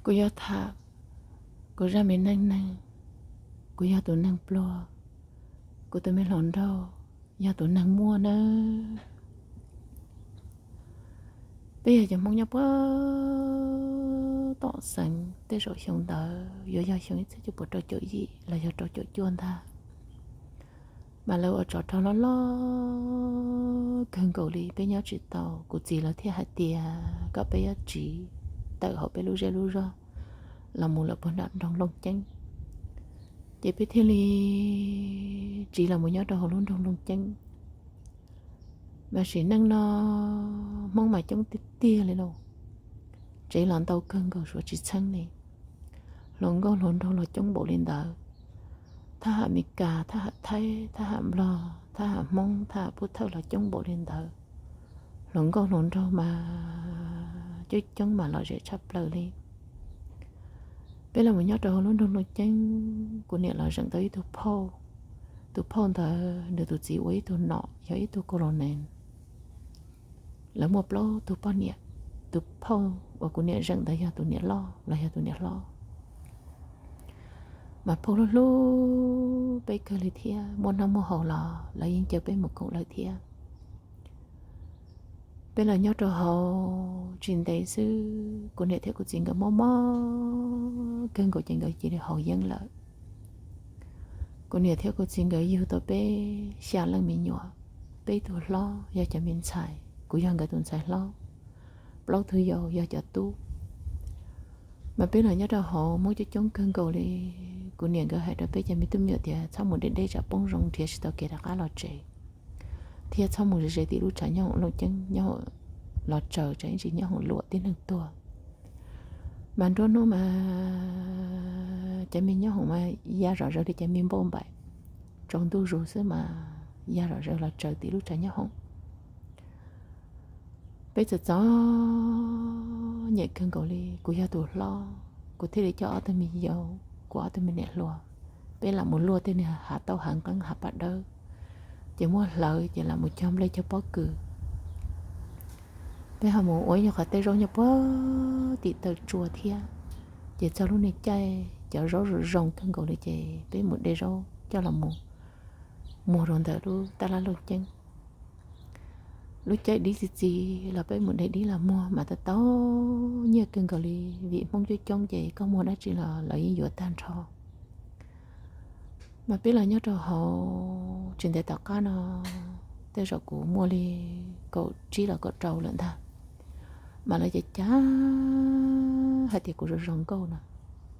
Kuv yog Tham, kuv zaj me neej neeg, kuv yog tus neeg pluag, kuv tus me hluas nraug yog tus neeg muaj nawb. Peb yog cov Hmoob nyob puag tom Xeev, tej zaum xyoo ntawd yuav yog xyoo ib txhiab cuaj puas rau caum yim los yog rau caum cuaj ntag. Mas lawv ua tsov rog loj loj kawg nkaus li, peb nyob tsis tau. Kuv txiv lawv thiaj hais tias kom peb yuav tsiv tawm hauv peb lub zej lub zog los mus lawm puag nram nroog Looj Ceeb. Ces peb thiaj li tsiv los mus nyob rau hauv lub nroog Looj Ceeb. Mas sim neej no Hmoob mas coob tiag tiag li lauj. Tsev los ntau kawg nkaus suav tsis txheeb li. Hluas nkauj hluas nraug los coob npaum li ntawd. Thaj ham Meskas, thaj ham Thaib, thaj ham Nplog, thaj ham Hmoob, thaj ham Pub Thawj los coob npaum li ntawd. Hluas nkauj hluas nraug mas coob coob mas lom zem tshaj plaws li. Peb los mus nyob rau hauv lub nroog Looj Ceeb, kuv niam los zeem tau ib tug phauj. Tus phauj ntawd nws tus txiv ua ib tug nom yog ib tug colonel. Lawv muaj plaub tug poj niam. Tus phauj uas kuv niam zeem ntawd yog tus niam loj los yog tus niam hlob. Mas phauj hlub hlub peb kawg li thiab, muaj noj muaj haus los lawv yeej caw peb mus koom lawv thiab. Peb los nyob rau hauv tsis ntev xwb, kuv niam thiab kuv txiv nkawd mob mob kawg nkaus ces nkawd cia li haus yeeb lawm. Kuv niam thiab kuv txiv nkawd yug tau peb xya leej me nyuam, peb tug hlob yog cov me ntxhais, kuv yog nkawd tus ntxhais hlob, plaub tug yau yog cov tub. Mas peb los nyob rau hauv Hmoob coob coob kawg nkaus li. Kuv niam nkawd hais rau peb cov me tub me nyuam tias txhob mus deb deb tsam poob zoo nrhiav tsis tau kev rov qab los tsev, thiab txhob mus ze ze tim lub tshav nyob hoom Looj Ceeb, nyob hoom Los Tsaws, tsam ib ntsis nyob hoom luam tib neeg tuag. Mas nruab hnub mas cov me nyob hoom mas ya zom zaws li cov me npauj npaim, tsaus ntuj zus xwb mas ya zom zaws Los Tsaws tim lub tshav nyob hoom. Peb txom txom nyem kawg nkaus li, kuv yog tus hlob, kuv thiaj li coj ob tug me yau, kuv ob tug me niam hluas, peb lam mus luaj tej niag hav tauj hav nqeeb hav paj dawb, ces muab hlawv ces lam mus cog nplej cog pob kws. Peb ho mus ua ib nyuag qhov tej zaub nyob puag tim taw tsua thiab, ces txog lub niag caij cov zaub zoo zoo kawg nkaus li ces peb mus de zaub coj los mus muag rau ntawm lub tab laj Looj Ceeb. Lub caij dib txi txiv los peb mus de dib los muag mas tau tau nyiaj kawg nkaus li, vim Hmoob coob coob ces koj muag dab tsi los lawv yeej yuav tag nrho. Mas peb los nyob rau hauv tsis ntev tom qab no, tej zaum kuv muaj li kaum tsib los kaum rau lawm ntag. Mas lawv cav cav hais tias kuv zoo zoo nkauj no,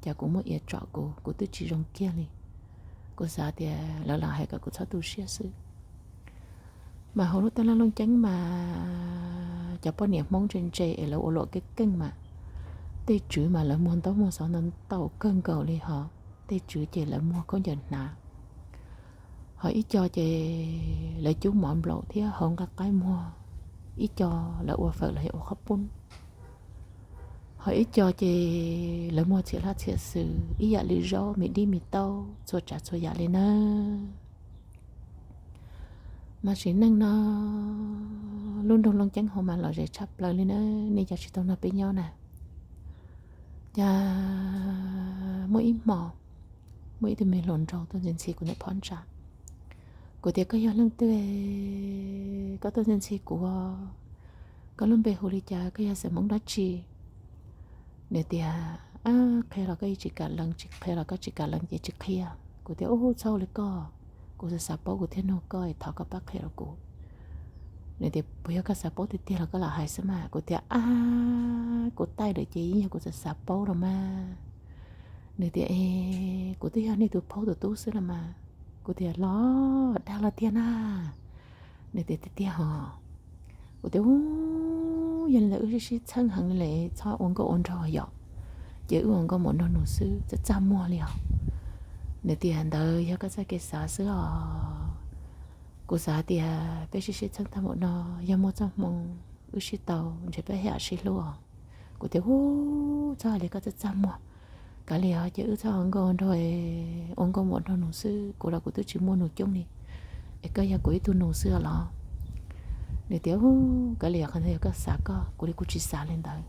cas kuv muaj iav tsom kuv, kuv twb tsis zoo kiag li. Kuv xav tias lawv lam hais kom kuv txhob tu siab xwb. Mas hauv lub tab laj Looj Ceeb mas cov poj niam Hmoob ntse ntse es lawv ua luam keej keej mas, tej tswv mas lawv muag ntaub muag xov ntau ntau kawg nkaus li hos, tej tswv ces lawv muag khaub ncaws hnav. Ho ib co ces lawv cub mov nplaum thiab hau nqaij qaib muag, ib co lawv ua fawm los yog ua qhob poob. Ho ib co ces lawv muag txhiam hlab txhiam xwm ib yam li zaub, me dib me taub, txhua tsav txhua yam li nawb. Mas sim neej no lub nroog Looj Ceeb hauv mas lom zem tshaj plaws li na, nej cov tsis tau nrog peb nyob na. Cas muaj ib hmo, muaj ib tug me hluas nraug tuaj ntxhi ntxhi kuv ntawm phab ntsa. Kuv tias, koj yog leej twg? Koj tuaj ntxhi ntxhi kuv, koj lub npe hu li cas, koj yog xeem Hmoob dab tsi? Nws tias, qhia los koj yeej tsis kam lees, tsis qhia los koj tsis kam lees ces tsis qhia. Kuv tias, ub, txhob ua li koj, kuv xav xav paub kuv thiaj nug koj, thov koj pab qhia rau kuv. Nws tias, puas yog koj xav paub tiag tiag los koj lam hais xwb mas? Kuv tias, ab, kuv taij lawm ces yeej yog kuv xav xav paub los mas. Nws tias, es kuv twb yog nej tus phauj tus tub xwb los mas. Kuv tias, los dag los tiag na? Nws tias, tiag tiag hos. Kuv tias, ub, yog li ntawd wb sib sib txheeb heev li, txhob ua nkauj ua nraug yom, ces wb ua nkauj mus nraug nus xwb, txaj txaj muag li os. Nws tias, ntawd yog koj txoj kev xav xwb os. Kuv xav tias peb sib sib txheeb tag npaum no, yog muaj txoj hmoo wb sib tau, ntshe peb yam sib hlub os. Kuv tias, ub, txhob hais li koj, txaj txaj muag. Kav liam, ces wb txhob ua nkauj nraug, ua nkauj mus nraug nus xwb, kuv los kuv twb tsis muaj nus coob li, es koj yog kuv ib tug nus xwb los? Nws tias, ub, kav liam, qhov ntawd yog koj xav koj, kuv li kuv tsis xav li ntawd.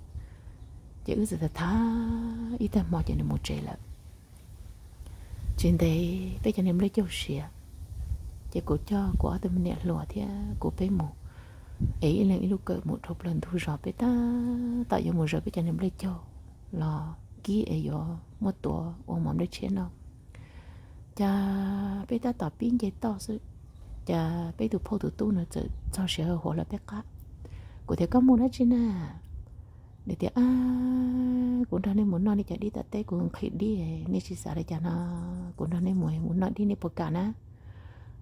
Ces wb txawm tham ib tag hmo ces nws mus tsev lawm. Tsis ntev peb cov niag nplej caug siav, ces kuv coj kuv ob tug me niam hluas thiab kuv peb mus, es ib leeg ib lub kawm mus dhau plaws ntug zos, peb tab tom yuav mus zaws peb cov niag nplej caug los kib es yuav muab tuav ua mov nplej tshiab noj. Cas peb tab tom pib nce toj xwb, cas peb tus phauj tus tub no txawm txog siav hawv huav los peb qab. Kuv tias, koj mus dab tsi na? Nws tias, kuv nrog nej mus noj nej cov dib tom teb, kuv nqhis dib, nej tsis xav li cas no, kuv nrog nej mus mus noj dib nej puas kam na?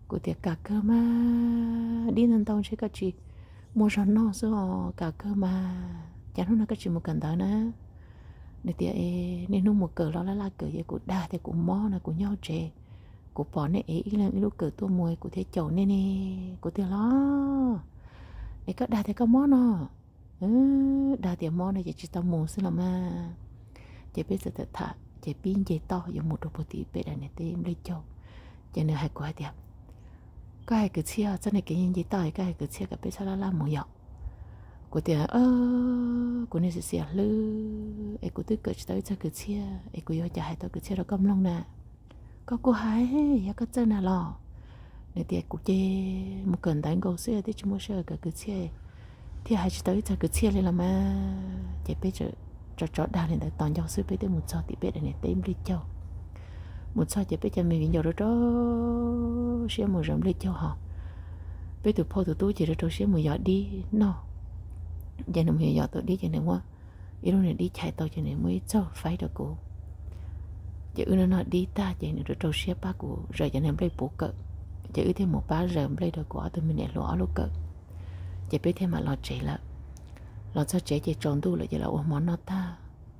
Kuv tias, kam kawg mas, dib ntau ntau ntshe koj tsis muaj zog noj xwb os, kam kawg mas, cas hnub no koj tsis mus kawm ntawv na? Nws tias, niaj hnub mus kawm los laj laj kawm, ces kuv dag tias kuv mob no kuv nyob hauv tsev, kuv pom nej es ib leeg ib lub kawm tuaj mus kuv thiaj caum nej ne. Kuv tias, los, es koj dag tias koj mob no? Dag tias mob no ces tsis tau mus xwb los mas. Ces peb txawm tham tham ces pib nce toj yuav mus rau puag tim peb daim niag teb nplej caug. Ces nws hais kuv hais tias, koj hais kwv txhiaj, txoj niag kev nce toj, koj hais kwv txhiaj kom peb txhob laj laj mus yom? Kuv tias, kuv niag xiam xiam hlwb es kuv twb kawm tsis tau ib txog kwv txhiaj es kuv yuav cas hais tau kwv txhiaj rau koj mloog na? Koj kuj hais, yog koj txawj na los. Nws tias, kuv ces mus kawm ntawv nkaus xwb twb tsis muaj sij hawm kawm kwv txhiaj, thiaj hais tsis tau ib txog kwv txhiaj li los mas. Ces peb tso tso dag li ntawd tos ncauj xwb peb twb mus txog tim peb daim niag teb nplej caug. Mus txog ces peb cov me viv ncaus rau rau siab mus zaws nplej caug hos. Peb tus phauj tus tub ces rau rau siab mus yos dib noj. Ces nws mus yos yos tau dib ces nws muab ib lub niag dib chais tau ces nws muab ib txaug faib rau kuv. Ces wb noj noj dib tag ces nws rau rau siab pab kuv zaws cov niag nplej puv kawm. Ces wb thiaj mus pab zaws nplej rau kuv ob tug me niam hluas ob lub kawm. Ces peb thiaj mam los tsev lawm. Los txog tsev ces tsaus ntuj lawm ces los ua hmo noj tag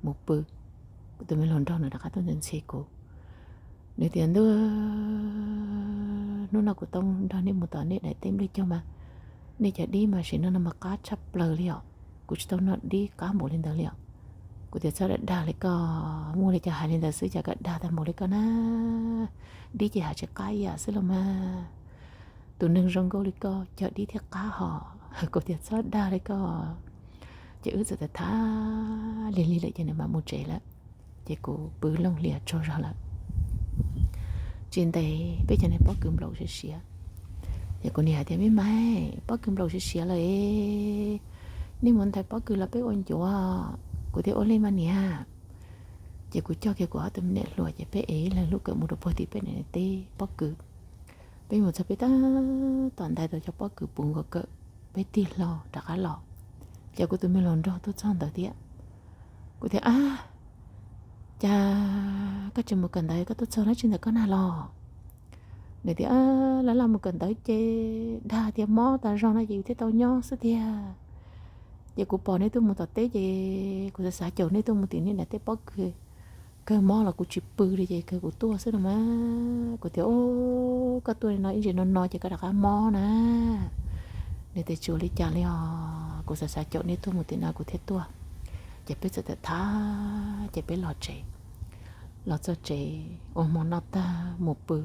mus pw. Kuv tus me hluas nraug nws rov qab tuaj ntxhi kuv. Nws tias, ntuj, hnub no kuv tau nrog nej mus tom nej daim teb nplej caug mas nej cov dib mas sim no no mas qab tshaj plaws li os. Kuv tsis tau noj dib qab npaum li ntawd li os. Kuv tias, txhob dag li koj, muaj li cas hais li ntawd xwb, cas koj dag tag npaum li koj na. Dib ces hais tsis qab ib yam xwb los mas. Tus neeg zoo nkauj li koj cog dib thiaj qab hos. Kuv tias, txhob dag li koj. Ces wb txawm tham tham lig lig lawm ces nws mam mus tsev lawm. Ces kuv pw looj hlias tsaug zog lawm. Tsis ntev peb cov niag pob kws nplaum siav siav. Ces kuv niam hais tias, me mas, pob kws nplaum siav siav lawm, nej mus ntais pob kws los peb ua ncuav. Kuv tias, ua li mas niam. Ces kuv coj kiag kuv ob tug me niam hluas ces peb ev ib leeg lub kawm mus rau puag tim peb niam teb pob kws. Peb mus txog peb tab tom ntais tau cov pob kws puv nkaus kawm, peb tig hlo rov qab los. Ces kuv tus me hluas nraug tuaj txog ntawd thiab. Kuv tias, ab, cas koj tsis mus kawm ntawv koj tuaj txog dab tsi ntawm koj na los? Nws tias, laj laj mus kawm ntawv ces dag tias mob tas zog no ces yus thiaj tau nyob xwb tiag. Ces kuv pom nej tuaj mus tom teb ces kuv xav xav caum nej tuaj mus tim nej daim teb pob kws. Kawg mob los kuv tsis pw li ces kawg kuv tuaj xwb no mas. Kuv tias, koj tuaj li no ib ntsis no no ces koj rov qab mob na. Nws tias, tsis ua li cas li os, kuv xav xav caum nej tuaj mus tim no kuv thiaj tuaj. Ces peb txawm tham tham ces peb los tsev. Los txog tsev ua hmo noj tag mus pw.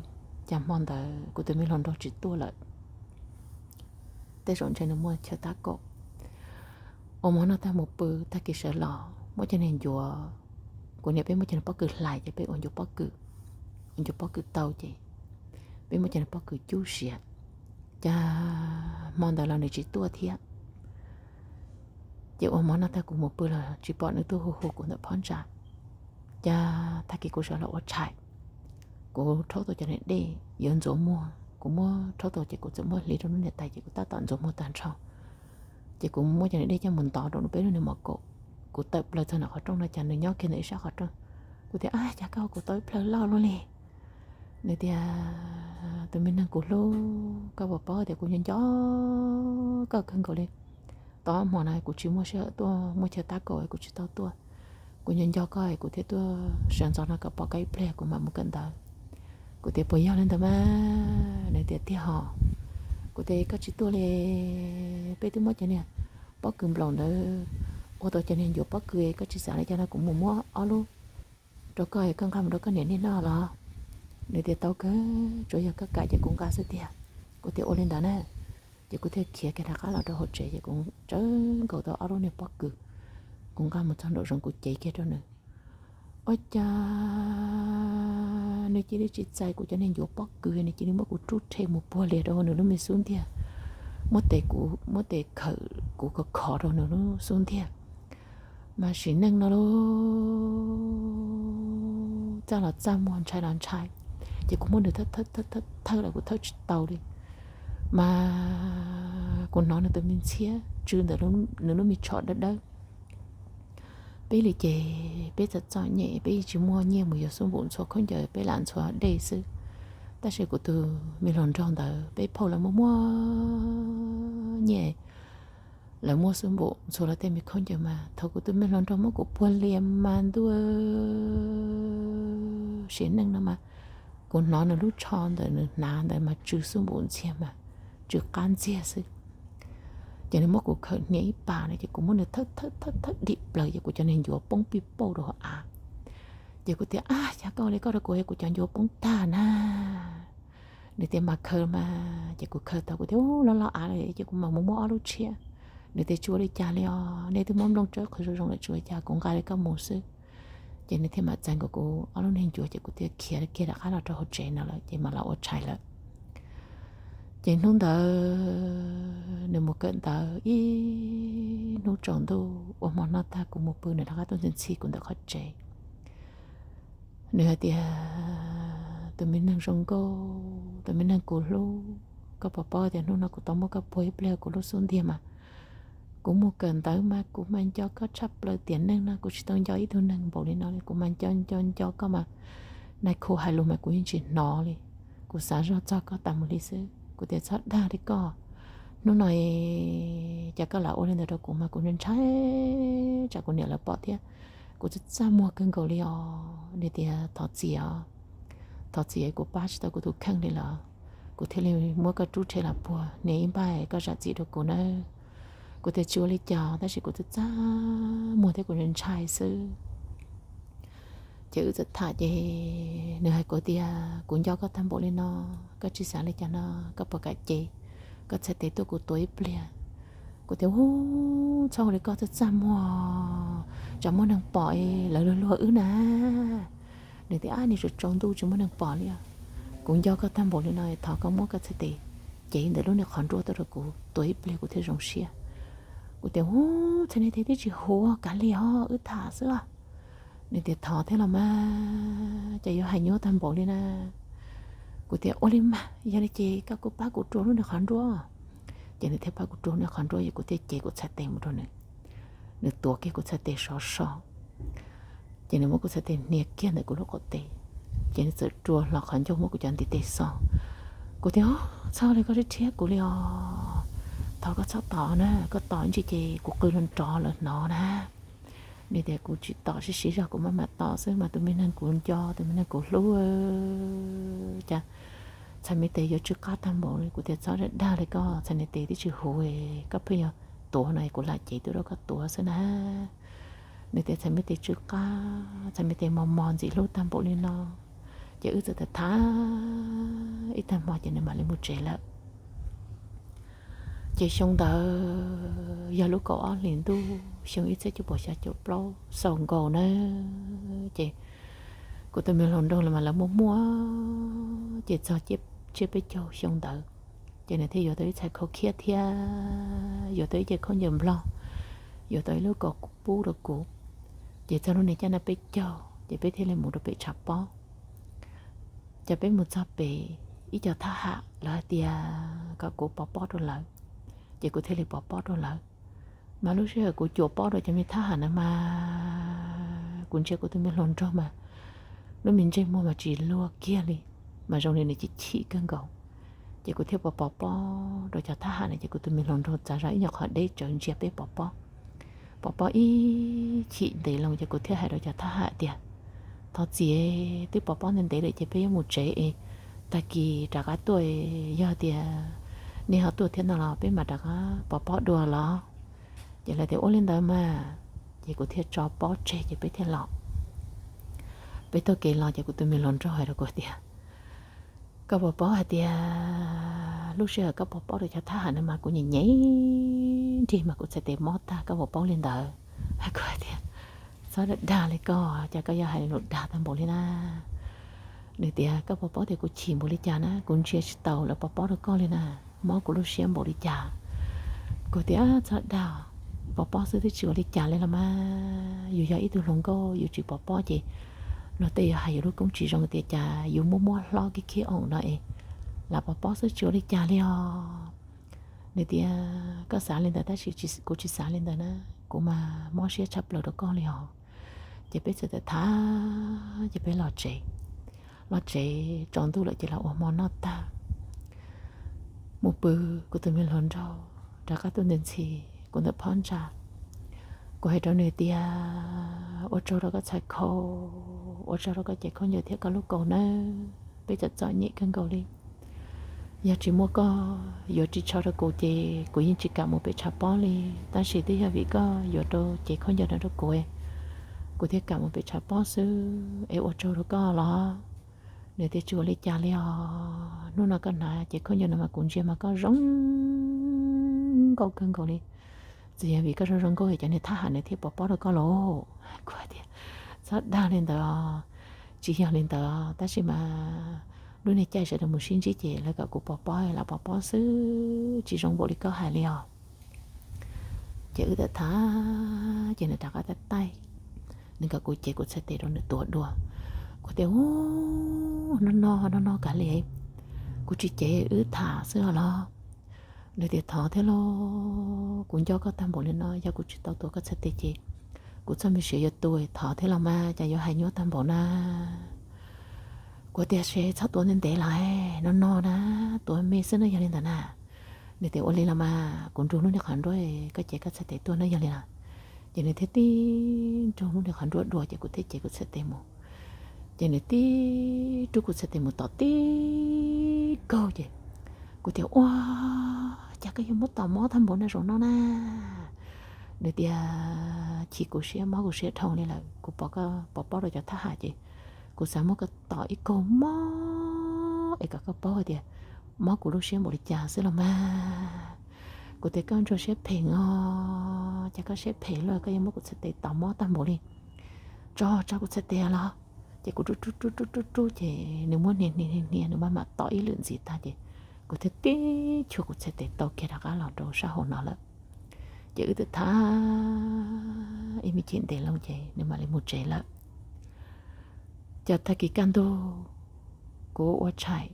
Cas hmo ntawd kuv tus me hluas nraug tsis tuaj lawm. Tej zaum ntshe nws muaj chaw tab kaum. Ua hmo noj tag mus pw, tag kis sawv los muab cov niag ncuav, kuv niam peb muab cov niag pob kws hlais ces peb ua ncuav pob kws. Ua ncuav pob kws tau ces peb muab cov niag pob kws cub siav. Cas hmo ntawd los nws tsis tuaj thiab. Ces ua hmo noj tag kuv mus pw los tsis pom nws tuaj hu hu kuv ntawm phab ntsa. Cas tag kis kuv sawv los ua tshais, kuv rhaub tau cov niag dej yuav ntxuav muag, kuv muab rhaub tau ces kuv txawm muab hliv rau lub niam tais ces kuv tab tom ntxuav muag tag nrho. Ces kuv muab cov niag dej coj mus ntov rau peb lub niag mom kaum. Kuv tawm plaws txog ntawm qhov rooj no cas nws nyob kiag ntawm ib sab qhov rooj. Kuv tias, ab, cas koj ua kuv tau ib plhaw loj luaj li. Nws tias, tus me neeg kuv hlub, koj puas paub tias kuv nco nco koj kawg nkaus li. Tau ob hmo no kuv tsis muaj sij hawm tuaj, muaj chaw tab kaum kuv tsis tau tuaj. Kuv nco nco koj kuv thiaj tuaj sawv ntxov no kom pom koj ib pliag kuv mam mus kawm ntawv. Kuv tias, puas yog li ntawd mas? Nws tias, tiag hos. Kuv tias, koj tsis tuaj li, peb twb muab cov niag pob kws nplaum ntawd ua tau cov niag ncuav pob kws, koj tsis xav li cas no kuv mus muab ob lub rau koj, koj nqa mus rau koj niam nej noj los? Nws tias, tau kawg, tsuav yog koj kam ces kuv nqa xwb tiag. Kuv tias, ua li ntawd na. Ces kuv thiaj khiav kiag rov qab los rau hauv tsev ces kuv tsawv nkaus tau ob lub niag pob kws. kuv nqa mus txog nraum zoov kuv cev kiag rau nws. Ua cas nws cia li tsis txais kuv cov niag ncuav pob kws, nws cia li muab kuv rub rhe mus puag lias rau nws lub me xub ntiag, muab tes khawm kuv khov khov rau nws lub xub ntiag. Mas sim neej no lauj, txaj los txaj muag, ntshai los ntshai, ces kuv muab nws thawb thawb los kuv thawb tsis tau li. Mas kuv hnov nws tus me ntxhiab tsw ntawm nws lub me tsho dawb dawb. Peb li ces peb txom txom nyem, peb yeej tsis muaj nyiaj mus yuav xub npum ntxhua khaub ncaws, peb lam ntxhua dej xwb. Tab sis kuv tus me hluas nraug ntawd peb phauj lawv muaj muaj nyiaj, lawv muaj xub npum ntxhua lawv tej me khaub ncaws mas thaum kuv tus me hluas nraug muab kuv puag lias mas ntuj, sim neej no mas kuv hnov nws lub tsho ntawm nws hnav ntawd mas tsw xub npum ntxiag mas tsw qab ntxiag xwb. Ces nws muab kuv khawm hnia ib pas no ces kuv muab nws thawb thawb thawb dim plaws ces kuv cov niag ncuav poob pij pauj rau hauv av. Ces kuv tias, Ab, cas koj ua li koj rau kuv es kuv cov ncuav poob tag na. Nws tias, Mas khaws mas. Ces kuv khaws tau, kuv tias, Ub, loj loj av lawm ces kuv mam mus muab ob lub tshiab. Nws tias, Tsis ua li cas li os, nej twb muab nplooj tsawb qhwv zoo zoo lawm, tsis ua li cas, kuv nqa li koj mus xwb. Ces nws thiaj mam txais nkaus kuv ob lub niag ncuav ces kuv thiaj khiav kiag rov qab los rau hauv tsev no lawm ces mam los ua tshais lawm. Ces hnub ntawd nws mus kawm ntawv ib hnub tsaus ntuj, ua hmo noj tag kuv mus pw, nws rov qab tuaj ntxhi ntxhi kuv ntawm qhov tsev. Nws hais tias, Tus me neeg zoo nkauj, tus me neeg kuv hlub, koj puas paub tias hnub no kuv tau muab koj puag ib pliag kuv lub xub ntiag mas kuv mus kawm ntawv mas kuv mas nco koj tshaj plaws tiam neej no kuv tsis tau nco ib tug neeg npaum li no li, kuv mas nco nco nco koj mas nais khu hais lus mas kuv yeej tsis hnov li. Kuv xav zog txog koj tas mus li xwb. Kuv tias, Txhob dag li koj, hnub no cas koj lam ua li ntawd rau kuv mas kuv ntshai, tsam kuv niam lawv pom thiab. Kuv txaj txaj muag kawg nkaus li os. Nws tias, Thov txim os, thov txim, kuv pab tsis tau kuv tus kheej li lawm, kuv thiaj li muab koj rub rhe los puag, nias ib npaug, koj zam txim rau kuv nawb. Kuv tias, Tsis ua li cas, tab sis kuv txaj txaj muag thiab kuv ntshai xwb. Ces wb txawm tham ces nws hais kuv tias, Kuv nco koj tag npaum li no, koj tsis xav li cas no, koj puas kam cev koj txhais tes tuaj kuv tuav ib pliag? Kuv tias, Ub, txhob ua li koj, txaj txaj muag, tsam muaj neeg pom lawv luag luag wb na. Nws tias, Ab, niag tsaus tsaus ntuj tsis muaj neeg pom li os. Kuv nco koj tag npaum li no, thov koj muab koj txhais tes cev ntawm lub niag qhov nruab tuaj rau kuv tuav ib pliag kuv thiaj zoo siab. Kuv tias, Ub, txhais niag tes twb tsis huv, kav liam, wb tham xwb. Nws tias, Thov thiab los mas, cas yuav hais nyuaj tag npaum li na. Kuv tias, Ua li mas, yog li ces koj kuj pab kuv rua lub niag qhov nruab. Ces nws thiaj pab kuv rua lub niag qhov nruab, ces kuv thiaj cev kuv txhais tes mus rau nws. Nws tuav kiag kuv txhais tes sov so, ces nws muab kuv txhais tes hnia kiag ntawm kuv lub qaum tes, ces nws txawm rua hlo qhov ncauj muab kuv cov ntiv tes xo. Kuv tias, Txhob li koj, rhiab rhiab kuv li os. Thov koj txhob tom na, koj tom ib ntsis ces kuv qw los nrov lawv hnov na. Nws tias, Kuv tsis tom, siv siv zog kuv maj mam tom xwb mas, tus me neeg kuv nco, tus me neeg kuv hlub, cas txhais me tes yuav tsw qab tag npaum li. Kuv tias, Txhob dag li koj, txhais niag tes twb tsis huv, koj pheej yuav tuav no, kuv lam cev tuaj rau koj tuav xwb na. Nws tias, Txhais me tes tsw qab, txhais me tes mos mos ntxim hlub tag npaum li no. Ces wb txawm tham tham ib tag hmo ces nws mam li mus tsev lawm. Ces xyoo ntawd yog lub kaum ob hlis ntuj xyoo ib txhiab cuaj puas xya caum plaub xaus nkaus na. Ces kuv tus me hluas nraug los mas lawv muaj muaj, ces txog tsiab peb caug xyoo ntawd, ces nws thiaj yuav tau ib txhais khau khiab thiab yuav tau ib ce khaub ncaws nplog, yuav tau ib lub kaus pub rau kuv. Ces txog lub niag caj naj peb caug ces peb thiaj li mus rau pem tshav pob. Ces peb mus txog pem, ib co thab ham lawv hais tias kom kuv pov pob rau lawv, ces kuv thiaj li pov pob rau lawv. Mas lub sij hawm kuv cuam pob rau cov me thab ham na mas kuv ntsia kuv tus me hluas nraug mas lub me ntsej muag mas tsis luag kiag li, mas zoo li nws chim chim kawg nkaus. Ces kuv thiaj pov pov pob rau cov thab ham na, ces kuv tus me hluas nraug txav zog ib nyuag qhov deb tsawv ntsia peb pov pob. Pov pob ib chim ntev loo ces kuv thiaj hais rau cov thab ham tias, Thov txim, twb pov pob ntev ntev lawm ces peb yuav mus tsev es tag kis rov qab tuaj, yog tias nej ho tuaj thiab no los peb mam rov qab pov pob dua los. Ces lawv tias, Ua li ntawd mas. Ces kuv thiaj tso pob tseg ces peb thiaj los. Peb taug kev los ces kuv tus me hluas nraug hais rau kuv tias, Koj puas paub hais tias lub sij hawm koj pov pob rau cov thab ham na mas kuv nyiam nyiam nrig mas kuv txhais tes mob tag, koj puas paub li ntawd? Kuv tias, txhob dag dag li koj, cas koj yuav hais lus dag tag npaum li na. Nws tias, koj puas paub tias kuv chim npaum li cas na, kuv ntsia tsis taus lawv pov pob rau koj li na, mob kuv lub siab npaum li cas. Kuv tias, txhob dag, pov pob xwb twb tsis ua li cas li los mas, yus yog ib tug hluas nkauj yus tsis pov pob ces luag tej yuav hais yus lub koob tsis zoo tias cas yus muab muab hlob kiag kiag oom no es lam pov pob xwb tsis ua li cas li os. Nws tias, koj xav li ntawd tab sis kuv tsis xav li ntawd na, kuv mas mob siab tshaj plaws rau koj li os. Ces peb txawm tham tham ces peb los tsev. Los tsev tsaus ntuj lawm ces los ua hmo noj tag, mus pw kuv tus me hluas nraug rov qab tuaj ntxhi ntxhi kuv ntawm phab ntsa. Kuv hais rau nws tias, ua tsaug rau koj txhais khau, ua tsaug rau koj cev khaub ncaws thiab koj lub kaus nawb, peb txom txom nyem kawg nkaus li. Yog tsis muaj koj yuav ris tsho rau kuv ces kuv yeej tsis kam mus pem tshav pob li, tab sis twb yog vim koj yuav rau cev khaub ncaws no rau kuv, kuv thiaj kam mus pem tshav pob xwb es ua tsaug rau koj los. Nws tias, tsis ua li cas li os, hnub no koj hnav cev khaub ncaws no mas kuv ntsia mas koj zoo nkauj kawg nkaus li. Txawm yog vim koj zoo zoo nkauj es cov niag thab ham nws thiaj pov pob rau koj los. Kuv tias, txhob dag li ntawd, tsis yog li ntawd, tab sis mas lub niag caij sawv daws mus sib ntsib ces lawv kom kuv pov pob, lam pov pob xwb, tsis zoo npaum li koj hais li os. Ces wb tham tham ces nws rov qab taij taij, nws kom kuv cev kuv txhais tes rau nws tuav dua. Kuv tias, u, no no no no kav liam, kuv tsis cev, wb tham xwb os los. Nws tias, thov thiab lauj, kuv nco koj tag npaum li no, yog kuv tsis tau tuav koj txhais tes ces kuv txoj me siav yuav tu, thov thiab los mas, cas yuav hais nyuaj tag npaum na. Kuv tias, seb txhob tuav ntev ntev los, no no na, tuav me xwb na yog li ntawd na. Nws tias, ua li los mas kuv nrug lub niag qhov nruab, koj cev koj txhais tes tuaj na yog li los. Ces nws thiaj tib nrug lub niag qhov nruab dua ces kuv thiaj cev kuv txhais tes mus. Ces nws tib rub kuv txhais tes mus tom tib kaug ces kuv tias, ua, cas koj yuav muab tom mob tag npaum na zaum no na. Nws tias, chim kuv siab mob kuv siab dhau li lawm, kuv pom koj pov pob rau cov thab ham ces kuv xav muab koj tom ib kaug mob es kom koj paub hais tias mob kuv lub siab npaum li cas xwb los mas. Kuv tias, koj ntsuag siab phem os, cas koj siab phem luaj, koj yuav muab kuv txhais tes tom mob tag npaum li. Tso tso kuv txhais tes los. Ces kuv rub rub rub rub rub rub ces nws muab hnia hnia hnia hnia, nws maj mam tom ib lwm ntxiv tag ces kuv thiaj tib chuag kuv txhais tes tau kiag rov qab los rau sab hauv no lawm. Ces wb twb tham ib me chim ntev loo ces nws mam li mus tsev lawm. Ces tag kis kaj ntug kuv ua tshais,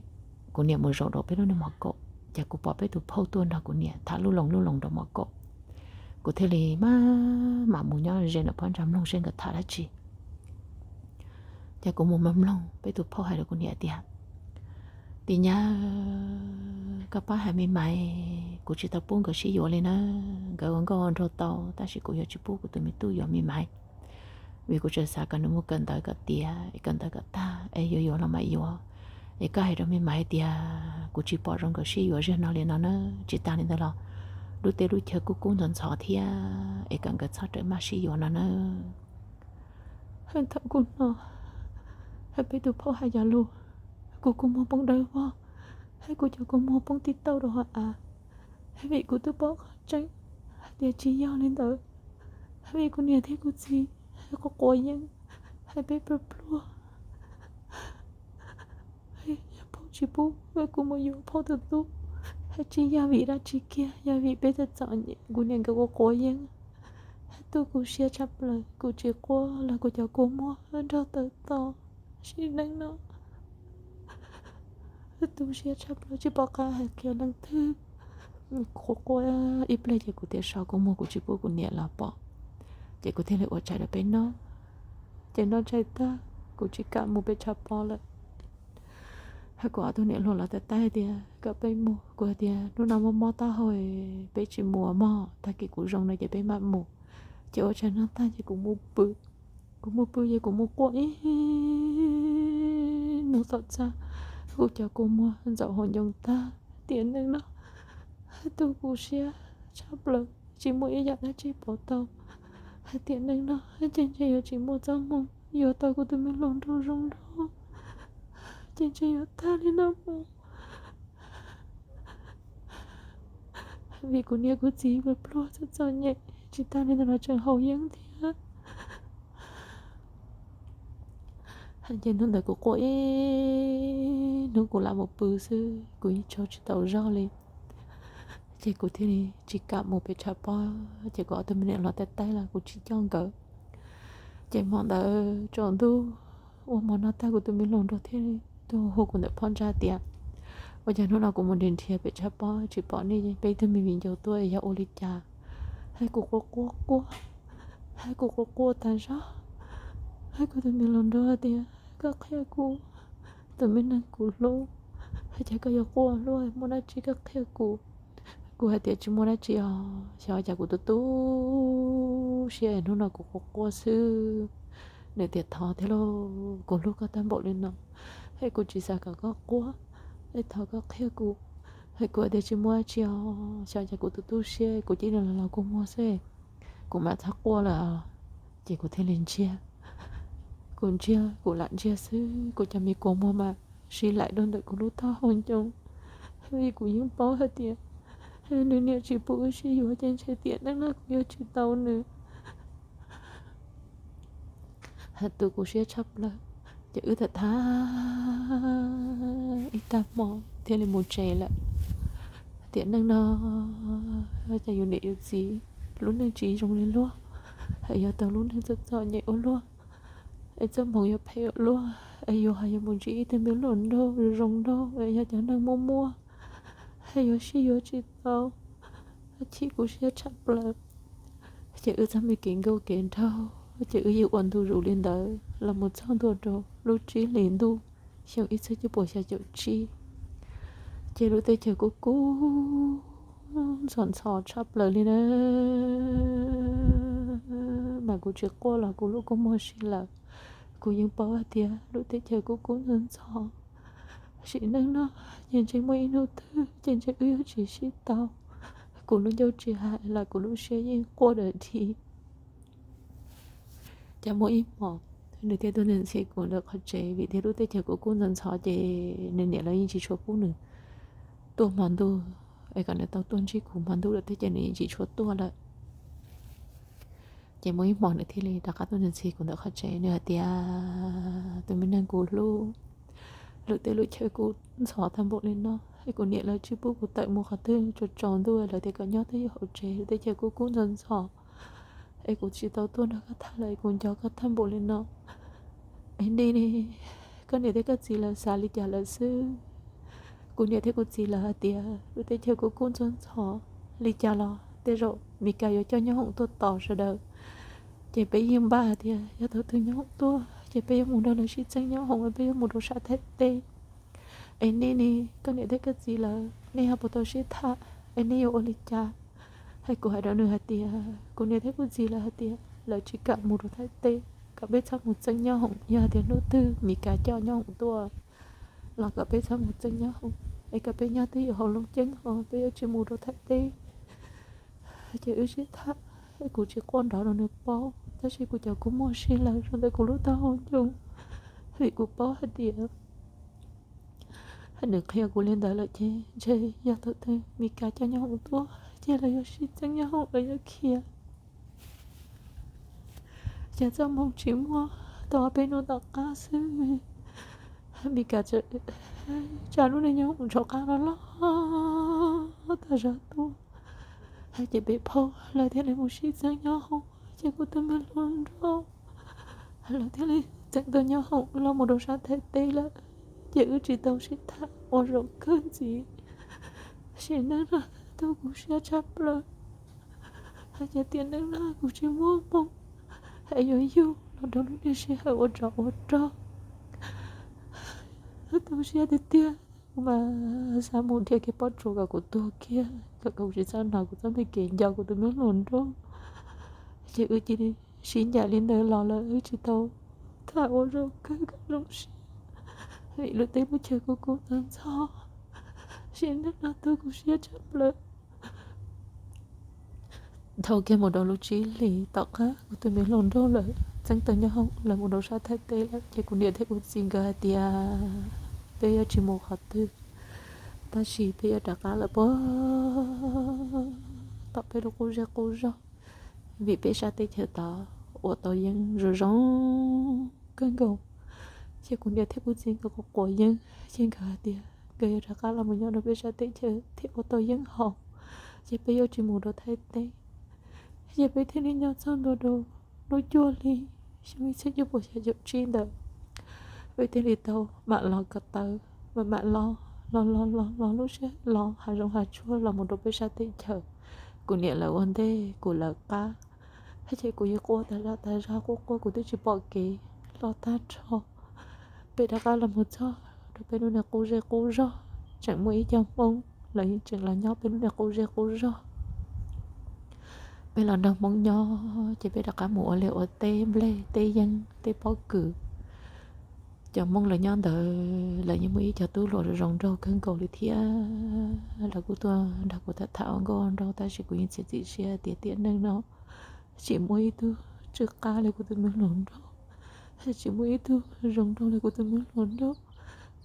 kuv niam mus zaum rau peb lub niag mom kaum, ces kuv pom peb tus phauj tuaj nrog kuv niam tham lub loo lub loo rau mom kaum. Kuv thiaj li maj mam mus nyob ze ntawm phab ntsa mloog seb nkawd tham dab tsi. Ces kuv mus mloog mloog peb tus phauj hais rau kuv niam tias, tim nyab, koj pab hais me maiv, kuv tsis tau pub nkawd sib yuav li na. Nkawd ua nkauj ua nraug tau tab sis kuv yuav tsis pub kuv tus me tub yuav me maiv, vim kuv tseem xav kom nws mus kawm ntawv kom tiav, kawm ntawv kom tag es yuav yuav los mam yuav. Es koj hais rau me maiv tias kuv tsis pom zoo nkawd sib yuav zaum no li no na. Tsis tas li ntawd los lub teb lub chaw kuj kub ntxhov ntxhov thiab, es kom nkawd txhob rawm maj sib yuav no na. Hais thaum kuv hnov hais peb tus phauj hais cov lus, kuv kua muag poob dawb vog, hais kuv cov kua muag poob tib tauj rau hauv av, hais vim kuv twb paub qhov tseeb hais tias tsis yog li ntawd, hais vim kuv niam thiab kuv txiv hais quav quav yeeb, hais peb pluag pluag, hais yog phauj tsis pub kuv mus yuav phauj tus tub, hais tsis yog vim dab tsi kiag, yog vim peb txom txom nyem, kuv niam nkawd quav quav yeeb, hais tu kuv siab tshaj plaws, kuv tsis quaj los kuv cov kua muag nrog tawv to, sim neej no tu siab tshaj plaws tsis pom qab hais qhia leej twg. Quav quav ib pliag ces kuv thiaj so kua muag, kuv tsis pub kuv niam los pom, ces kuv thiaj li ua tshais rau peb noj. Ces noj tshais tag kuv tsis kam mus pem tshav pob lawm. Hais kuv ob tug niam hluas los taij taij tias kom peb mus, kuv hais tias hnub no mob mob taub hau, peb tsis mus mog, tag kis kuv zoo no ces peb mam mus. Ces ua tshais noj tag ces kuv mus pw. Kuv mus pw ces kuv mus quaj ib hnub tom txaj, kuv cov kua muag ntxaum hauv ncoo tag. Tiam neej no tu kuv siab tshaj plaws, tsis muaj ib yam dab tsi pov tau. Hais tiam neej no ces ntshe yuav tsis muaj txoj hmoo yuav tau kuv tus me hluas nraug zoo nraug, ces ntshe yuav tag li no mus. Vim kuv niam kuv txiv pluag pluag txom txom nyem, tsis tas li ntawd los tseem haus yeeb thiab. Ces hnub ntawd kuv quaj ib hnub kuv lam mus pw xwb, kuv yeej tsaug tsis tau zog li. Ces kuv thiaj li tsis kam mus pem tshav pob, ces kuv ob tug me niam hlob taij taij los kuv tsis coj nkawd. Ces hmo ntawd tsaus ntuj ua hmo noj tag kuv tus me hluas nraug thiaj li tuaj hu kuv ntawm phab ntsa tias, ua cas hnub no kuv mus nrhiav nrhiav pem tshav pob tsis pom nej peb tug me viv ncaus tuaj es yog ua li cas? Hais kuv quaj quaj quaj, hais kuv quaj quaj tas zog, hais kuv tus me hluas nraug tias koj qhia kuv, tus me neeg kuv hlub, hais cas koj yuav quaj luaj, muaj dab tsi koj qhia kuv. Kuv hais tias tsis muaj dab tsi os, xyov cas kuv tu tu siab es hnub no kuv quaj quaj xwb. Nws tias thov thiab lauj, kuv hlub koj tag npaum li no, es kuv tsis xav kom koj quaj, es thov koj qhia kuv. Es kuv hais tias tsis muaj dab tsi os, xyov cas kuv tu tu siab, kuv cia li los los kua muag xwb, kuv mam txhob quaj lawm. Ces kuv thiaj li ntsiag, kuv ntsiag kuv lam ntsiag xwb, kuv cov me kua muag mas sib laim rau ntawm kuv lub taub hau ncoo. Vim kuv yeej paub hais tias nws niam tsis pub wb sib yuav ces ntshe tiam neej no kuv yuav tsis tau nws. Hais tu kuv siab tshaj plaws, ces wb tham tham ib tag hmo thiaj li mus tsev lawm. Tiam neej no ces yus niam yus txiv lub neej tsis zoo li luag, es yuav tau lub neej txom txom nyem ua luaj, es txoj hmoov yuav phem ua luaj, es yus ho yuav mus ntsib ib tug me hluas nraug zoo nraug es yog cov neeg muaj muaj, es yuav sib yuav tsis tau. Chim kuv siab tshaj plaws. Ces wb txoj me kev nkauj kev nraug ces wb yeej ua ntu zus li ntawd los mus txog ntua rau lub tsib hlis ntuj xyoo ib txhiab cuaj puas xya caum tsib. Ces lub teb chaws kuj kub ntxhov ntxhov tshaj plaws li na, mas kuv tsis quaj los kuv lub kua muag sib laim. Kuv yeej paub hais tias lub teb chaws kuj kub ntxhov ntxhov, sim neej no ces ntshe muaj ib hnub twg ces ntshe wb yuav tsis sib tau. Kuv lub ncauj tsis hais los kuv lub siab yeej quaj dawm dhi. Ces muaj ib hmos nws thiaj tuaj ntxhi kuv ntawm qhov tsev, vim tias lub teb chaws kuj kub ntxhov ntxhov ces nws niam lawv yeej tsis tshua pub nws tuaj hmo ntuj, es kom nws tau tuaj ntsib kuv hmo ntuj lawm thiab ces nws yeej tsis tshua tuaj lawm. Ces muaj ib hmos nws thiaj li rov qab tuaj ntxhi kuv ntawm qhov tsev, nws hais tias, tus me neeg kuv hlub, lub teb lub chaw kuj ntxhov tag npaum li no es kuv niam lawv tsis pub kuv tawm mus qhov twg, tsaus tsaus ntuj lawv tias kom nyob twj ywm hauv tsev, lub teb chaws kuj kub ntxhov ntxhov, es kuv tsis tau tuaj nrog koj tham lawm, es kuv nco koj tag npaum li no. Es nej ne, koj niam thiab koj txiv lawv xav li cas lawm xwb? Kuv niam thiab kuv txiv lawv hais tias lub teb chaws kuj kub ntxhov ntxhov, li cas los tej zaum Mes Kas yuav coj nyob hoom tuaj tos sawv daws, ces peb yeej npaj hais tias yog thaum twg nyob hoom tuaj ces peb yuav mus nrog lawv sib txeeb nyob hoom, peb yuav mus rau sab Thaib teb. Es nej ne, koj niam thiab koj txiv lawv, nej ho puas tau sib tham, es nej yuav ua li cas? Es kuv hais rau nws hais tias kuv niam thiab kuv txiv lawv hais tias lawv tsis kam mus rau Thaib teb, kom peb txhob mus txeeb nyob hoom, yog hais tias hnub twg Mes Kas coj nyob hoom tuaj los kom peb txhob mus txeeb nyob hoom, es kom peb nyob twj ywm hauv Looj Ceeb ho peb yuav tsis mus rau Thaib teb. Ces wb sib tham, kuv tsis quaj nrov rau nws paub, tab sis kuv cov kua muag sib laim rau ntawm kuv lub taub hau ncoo, vim kuv paub hais tias nws qhia kuv li ntawd lawm ces ntshe yog thaum twg Mes Kas coj nyob hoom tuaj ces lawv yuav sib txeeb nyob hoom, lawv yuav khiav. Ces txoj hmoo tsis muaj tau ob peb hnub tom qab xwb, Mes Kas tsa lub neej nyob hoom rov qab los loj tas zog tuaj. Ces peb phaub lawv thiaj li mus sib txeeb nyob hoom, ces kuv tus me hluas nraug lawv thiaj li txeeb tau nyob hoom los mus rau sab Thaib teb lawm. Ces wb tsis tau sib tham ua zaum kawg ntxiv. Sim neej no tu kuv siab tshaj plaws, hais tias tiam neej no kuv tsis muaj hmoo es yuav yug los rau lub niag sij hawm ua tsov ua rog. Tu siab tiag tiag, kuv mas xav mus dhia kiag pob tsuas kom kuv tuag kiag, kom kuv tsis txhob hnov kuv txoj me kev nco kuv tus me hluas nraug. Ces wb cia li sib ncaim li ntawd los lawm, wb tsis tau tham ua zaum kawg kom zoo siab, vim lub teb lub chaw kuj kub ntxhov ntxhov. Sim neej no tu kuv siab tshaj plaws. Dhau kiag mus rau lub tsib hlis tom qab kuv tus me hluas nraug lawv txeeb tau nyob hoom lawv mus rau sab Thaib teb lawm, ces kuv niam thiab kuv txiv nkawd hais tias peb yuav tsis mus qhov twg, tab sis peb yuav rov qab lawm puag tom peb lub qub zej qub zog, vim peb sab teb chaws tod ua tau yeeb zoo zoo kawg nkaus. Ces kuv niam thiab kuv txiv nkawd quav quav yeeb, ces nkawd hais tias nkawd yuav rov qab los mus nyob rau peb sab teb chaws thiab ua tau yeeb haus, ces peb yuav tsis mus rau Thaib teb. Ces peb thiaj li nyob txog ntua rau lub cuaj hli xyoo ib txhiab cuaj puas xya caum tsib ntawd, peb thiaj li tau mam los ko taw, mam mam los los los los los lub siab los hav zoov hav tsuag los mus rau peb sab teb chaws. Kuv niam lawv ua ntej kuv lawv qab, ces kuv yeej quaj tas zog tas zog, quaj quaj kuv twb tsis pom kev los tag nrho. Peb rov qab los mus txog rau peb lub niag qub zej qub zog, tseem muaj ib co Hmoob lawv yeej tseem los nyob peb lub niag qub zej qub zog. Peb los nrog Hmoob nyob, ces peb rov qab mus ua liaj ua teb, nplej teb, yeeb teb, pob kws. Cov Hmoob lawv nyob ntawd lawv yeej muaj ib co tub hluas zoo zoo nraug kawg nkaus li thiab. Lawv kuj tuaj nrog kuv tham tham ua nkauj ua nraug, tab sis kuv yeej txiav txim siab tias tiam neej no tsis muaj ib tug tsw qab li kuv tus me hluas nraug, tsis muaj ib tug zoo nraug li kuv tus me hluas nraug.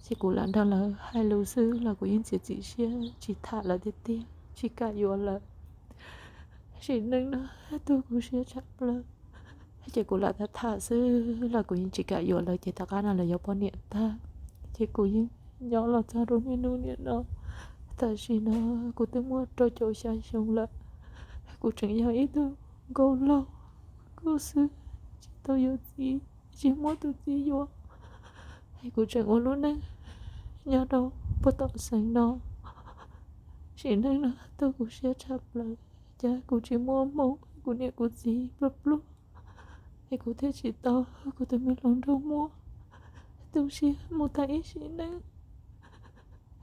Ces kuv lam nrog lawv hais lus xwb los kuv yeej txiav txim siab tsis tham lawv tiag tiag, tsis kam yuav lawv. Sim neej no tu kuv siab tshaj plaws. Ces kuv lam tham tham xwb los kuv yeej tsis kam yuav lawv, ces tom qab no lawv yuav poj niam tag, ces kuv yeej nyob los txog rau niaj hnub niam no. Tam sim no kuv twb muaj rau caum xya xyoo lawm, kuv tseem yog ib tug nkauj laug kuj xwb, tsis tau yuav txiv, tsis muaj tus txiv yuav. Es kuv tseem ua lub neej nyob rau puag tom xeev no. Sim neej no tu kuv siab tshaj plaws, cas kuv tsis muaj hmoo, kuv niam kuv txiv pluag pluag, es kuv thiaj tsis tau kuv tus me hluas nraug muab tu siab mus tag ib sim neej.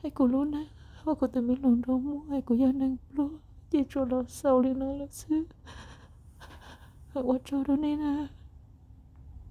Es kuv lub neej uas kuv tus me hluas nraug muab, es kuv yog neeg pluag ces tsuas los xaus li no lawm xwb. Ua tsaug rau nej na.